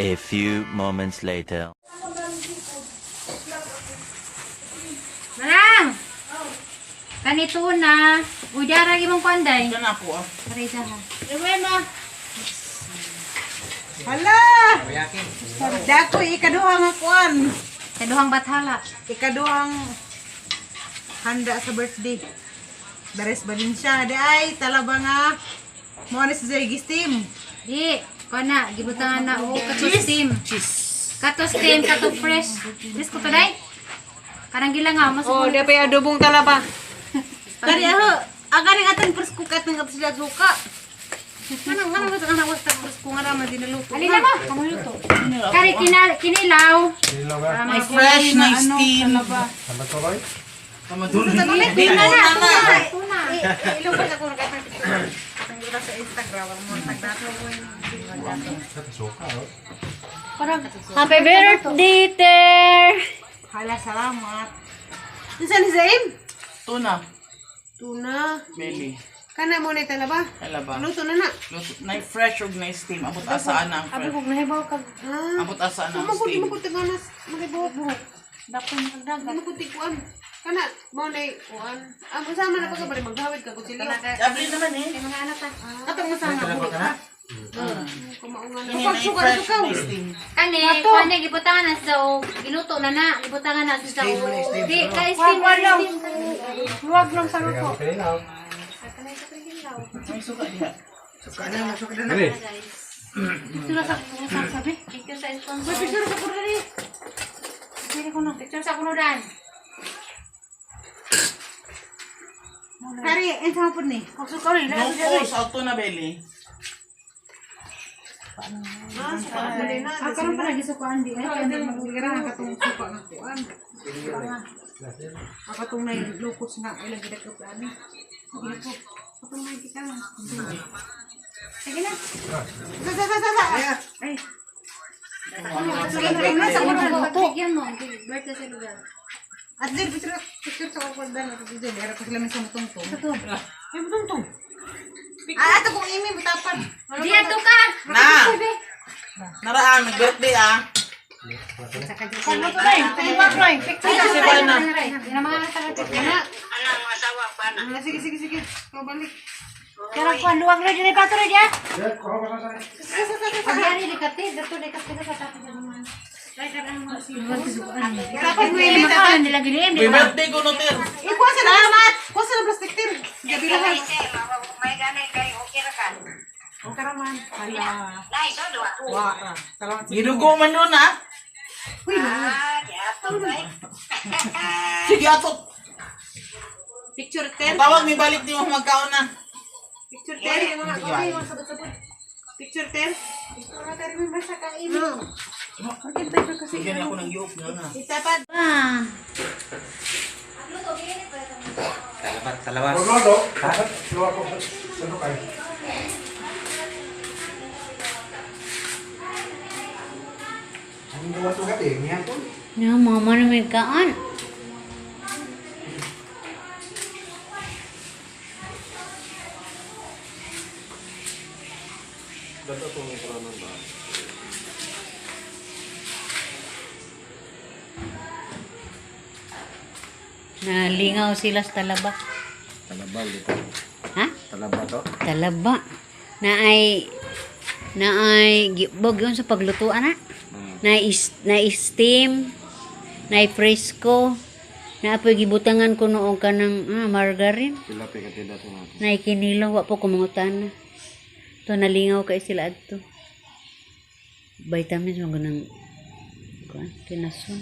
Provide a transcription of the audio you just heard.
A few moments later. Manang! Kanito na. Uy, dara imong panday. Ito na ako ah. Aray daha. Ma. Hala! Dako ikaduha nga kuan. Kaduhang bathala. Ikaduhang handa sa birthday. Dares Valencia di ay talaba nga mo ni si Zay steam. Di, kuan na, gibutangan na o kato steam. Cheese. Kato steam, kato fresh. Fresh ko to day. Karang gila nga mas Oh, di pa adobong talaba. Kani aho, ang kaning atong presko kat ng sila suka. Ano nga nga nga nga presko nga raman dinaluto. Alin na mo? Kamu luto. Kari kinilaw. Nice fresh, nice steam. Tama tuloy. Tuna na, tuna. Tuna. Ilubos ako ng katang picture. Ang gira sa Instagram ang mga tagdato. Happy birthday, Ter! Hala, salamat. Unsa ni Zaim? Tuna. Tuna. Belly. Kana mo na talaba. Talaba. Luto na na. Luto. Nice fresh ug nice steam. Abot asaan na ang fresh. Kung nahibaw kag Ah. Abot asaan na ang Kumagod steam. mo ko taganas magibuhok. dakon kag dagat. Ano ko tikuan? Kana mo na kuan. Ah, masama na pagka bali maghawid ka kutsilyo. Abli naman eh. May mga anak ta. Katong masama ko. Kumaungan na. Ini Kapag nice suka fresh, suka. nice steam. Kani, kuan na gibutangan na sa o giluto na na, gibutangan na sa o. Di, ka steam, lang. Huwag lang sa luto. May suka diha. Picture sa sa sabi. Picture sa sponsor. Picture sa kuno dali. Picture ko na. Picture sa kuno dan. Kari, ensa mo pud ni? No ko sa tuna belly. Ah, suka na na. Ah, karon pa lagi sa kuan di. Ay, Gira na katong suka nga kuan. Nga. Katong nay lukos nga ilang gid ko ani. Katong nay kita. Sige na. Sa sa sa sa. Ay. Sige na sa kuno. Pagbigyan mo. Birthday sa lugar. At din picture picture sa kuan dan at din era ko sila minsan mutungtong. Ay mutungtong. Ah, ato kung imi butapan. Di ato ka. Na. Naraan nag-birthday ah. Ano to, Ray? Picture Kasi ba na? Yan ang mga anak ta. Ah, sige sige sige. Ikaw balik. Kaya kuan, luwag na dyan. Pato rin dyan. Sa sa sa sa. Abi ari likati, dato likati ka sa tapos sa mga. Dapat mo imi tapan. Nila gini, May birthday ko no ter. Eh, kuha sa na. Kuha sa na plastic tin. Gabi lahat. Okay raman. Hala. Wa ra. Salamat. Gidugo man nun ah. Uy, Sige ato. picture 10. Tawag mi balik di mo magkaon na. Picture 10. Mga okay, mga sabot-sabot. Picture 10. Mga tayo may masakain. Maganda ka kasi. Sige ako ng yuk na. Itapat. Ah. Ya, mama na may kaan. Nalingaw sila sa talaba. Talaba dito. Ha? Talaba to. Talaba. Na ay gibog yun sa paglutuan na. Na is, na steam, na presko, na apoy gibutangan ko noong kanang margarine. Pila pa katida to natin. Na ikinilaw wa po kumangutan na. To nalingaw kay sila adto. Vitamins mo ganang kuan kinason.